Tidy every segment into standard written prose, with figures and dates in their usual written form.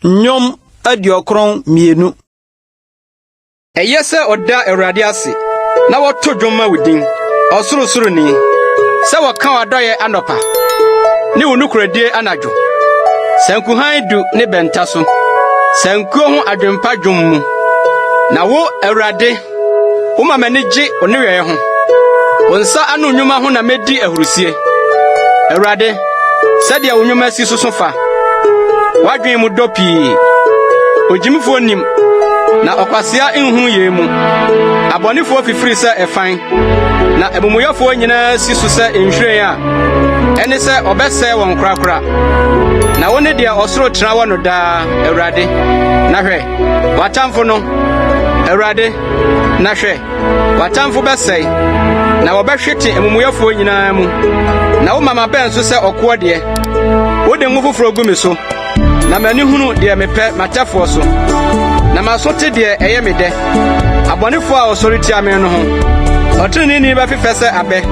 Nnwom 92. Ɛyɛ sɛ ɔda Awurade ase na wɔto dwom ma wo din, Ɔsorosoroni, sɛ wɔka w'adɔeɛ anɔpa ne wo nokorɛdie anadwo, sankuhan du ne bɛnta so, sankuo ho adwempa dwom mu. Na wo, Awurade, Woma m'ani gye wo nneyɔe ho. Wo nsa ano nnwuma ho na medi ahurusie. Awurade, sɛdeɛ wo nnwuma si soso fa! W'adwene mu dɔ pii. Ogyimifoɔ nnim, na ɔkwasea nhu yei mu. Abɔnefoɔ fifiri sɛ ɛfan, na amumuyɛfoɔ nyinaa si so sɛ nhwiren a ɛne sɛ ɔbɛsɛe wɔn korakora. Na wo ne deɛ ɔsoro tena wɔ no daa, Awurade. Na hwɛ, w'atamfo no, Awurade, Na hwɛ, w'atamfo bɛsɛe, na wɔbɛhwete amumuyɛfoɔ nyinaa mu. Na woma m'abɛn so sɛ ɔkoɔ deɛ. Wode ngo foforɔ gu me so, na m'ani hunu deɛ mepɛ m'atɛfoɔ so. Na m'aso te deɛ ɛyɛ me dɛ, abɔnefoɔ a wɔsɔre tia me no ho. Ɔteneneeni bɛfefɛ sɛ abɛ,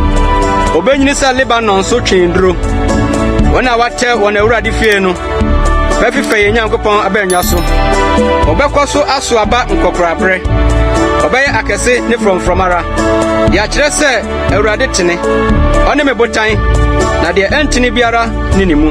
obenyini sɛ Lebanon so tweneduro. Wɔn a wɔatɛ wɔn Awurade fie no, bɛfefɛ yɛn Nyankopɔn abannwa so. Wɔbɛkɔ so aso aba nkɔkoraberɛ. Wɔbɛyɛ akɛse ne frɔmfrɔm ara, de akyerɛ sɛ Awurade tene. Ɔne me botan, na deɛ ɛntene biara ne ne mu.